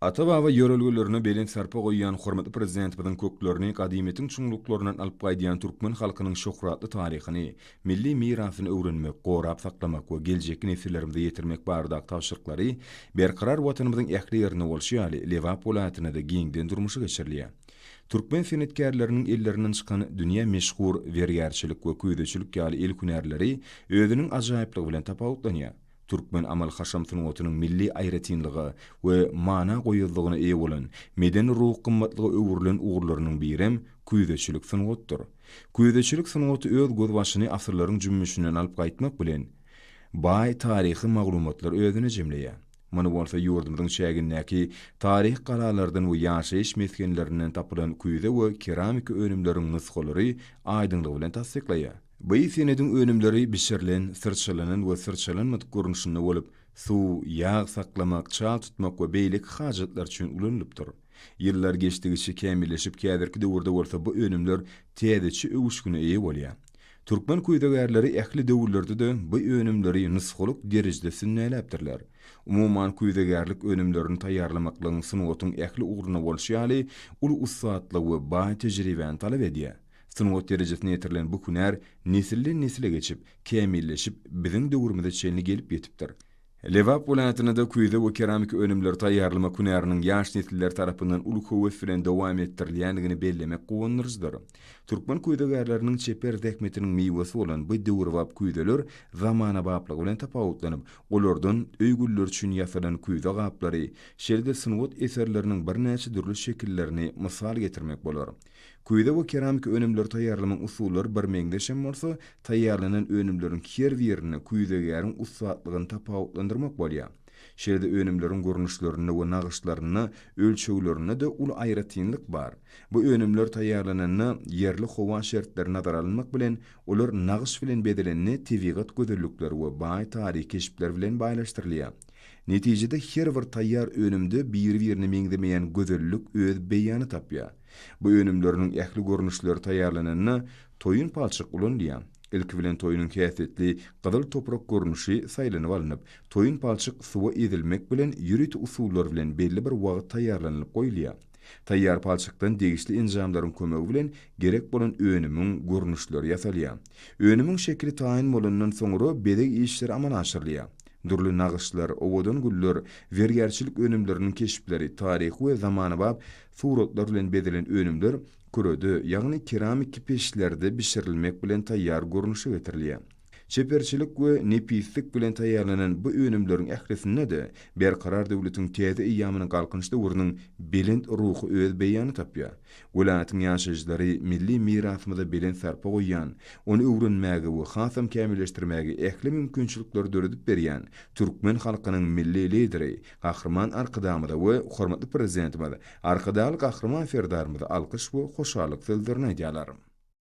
Ata-baba ýörelgelerine belent sarpa goýýan hormatly Prezidentimiziň köklerini gadymyýetiň çuňluklaryndan alyp gaýdýan türkmen halkynyň şöhratly taryhyny, milli mirasyny öwrenmek, gorap saklamak we geljekki nesillerimize ýetirmek baradaky tabşyryklary berkarar Watanymyzyň ähli ýerinde bolşy ýaly, Lebap welaýatynda-da giňden durmuşa geçirilýär. Türkmen senetkärleriniň ellerinden çykan dünýä meşhur zergärçilik we küýzeçilik ýaly el hünärleri özüniň ajaýyplygy bilen tapawutlanýar. Türkmen amaly-haşam sungatynyň milli aýratynlyga we mana goýazlygyna eýe bolan, medeni-ruhy gymmatlyga öwrülen ugurlarynyň birem küýzeçilik sungatdyr. Küýzeçilik sungaty öz gözbaşyny asyrlaryň jümmüşinden alyp gaýtmak bilen, baý taryhy maglumatlary özüne jemleýär. Muny bolsa ýurdumyzyň çägindäki taryhy galalardan we ýaşaýyş mesgenlerinden tapylan küýze we keramika önümleriň nusgalary aýdyňlygy bilen tassyklaýar. Bu senediň önümleri bişirilen, syrçalanan we syrçalanmadyk görnüşinde bolup, suw, ýag saklamak, çal tutmak we beýleki hajatlar üçin ulanylypdyr. Ýyllar geçdigiçe kämilleşip, häzirki döwürde bolsa bu önümler täzeçe öwüşgine eýe bolýar. Türkmen küýzegärleri ähli döwürlerde-de bu önümleri nusgalyk derejede sünnäläpdirler. Umuman, küýzegärlik önümlerini taýýarlamaklygyň sungatyň ähli ugrunda bolşy ýaly, uly ussatlygy we baý tejribäni talap edýär. Sungat derejesine ýetirilen bu hünär nesilden-nesile geçip, kämilleşip, biziň döwrümize çenli gelip ýetipdir. Lebap welaýatynda-da küýze we keramika önümleri taýýarlamak hünäriniň ýaş nesiller tarapyndan uly höwes bilen dowam etdirilýändigini bellemek guwandyryjydyr. Türkmen küýzegärleriniň çeper zähmetiniň miwesi bolan bu döwrebap küýzeler zamanabaplygy bilen tapawutlanyp, olardan öý gülleri üçin ýasalan küýze gaplary, şeýle-de sungat eserleriniň birnäçe dürli şekillerini mysal getirmek bolar. Küýze we keramika önümleri taýýarlamagyň usullary birmeňzeşem bolsa, taýýarlanan önümleriň her birinde küýzegäriň ussatlygyny tapawutlandyrmak bolýar. Şeýle-de önümleriň görnüşlerinde we nagyşlarynda, ölçeglerinde-de uly aýratynlyk bar. Bu önümler taýýarlananda ýerli howa şertleri nazara alynmak bilen, olar nagyş bilen bezelende tebigat gözellikleri we baý taryhy keşpler bilen baýlaşdyrylýar. Netijede her bir taýýar önümde biri-birine meňzemeýän gözellik öz beýany tapýar. Bu önümleriniň ähli görnüşleri taýýarlananda toýun palçyk ulanylýar. Ilki bilen toýnuň häsiýetli gyzyl toprak görnüşi saýlanyp alnyp, toýun palçyk suwa ezilmek bilen ýörite usullar bilen belli bir wagt taýýarlanylyp goýulýar. Taýýar palçykdan degişli enjamlaryň kömegi bilen gerek bolan önümiň görnüşleri ýasalýar. Önümiň şekili taýyn bolandan soňra bezeg işleri amala aşyrylýar. Dürli nagyşlar, owadan güller, zergärçilik önümleriniň keşpleri, taryhy we zamanabap suratlar bilen bezelen önümler kürede, ýagny keramiki peçlerde bişirilmek bilen taýýar görnüşe getirilýär. Çeperçilik we nepislik bilen taýýarlanan bu önümleriň ählisinde-de Berkarar döwletiň täze eýýamynyň Galkynyş döwrüniň belent ruhy öz beýanyny tapýar. Welaýatyň ýaşaýjylary milli mirasymyza belent sarpa goýýan, ony öwrenmäge we hasam kämilleşdirmäge ähli mümkinçilikleri döredip berýän türkmen halkynyň Milli Lideri Gahryman Arkadagymyza we hormatly Prezidentimiz Arkadagly Gahryman Serdarymyza alkyş we hoşallyk sözlerini aýdýarlar.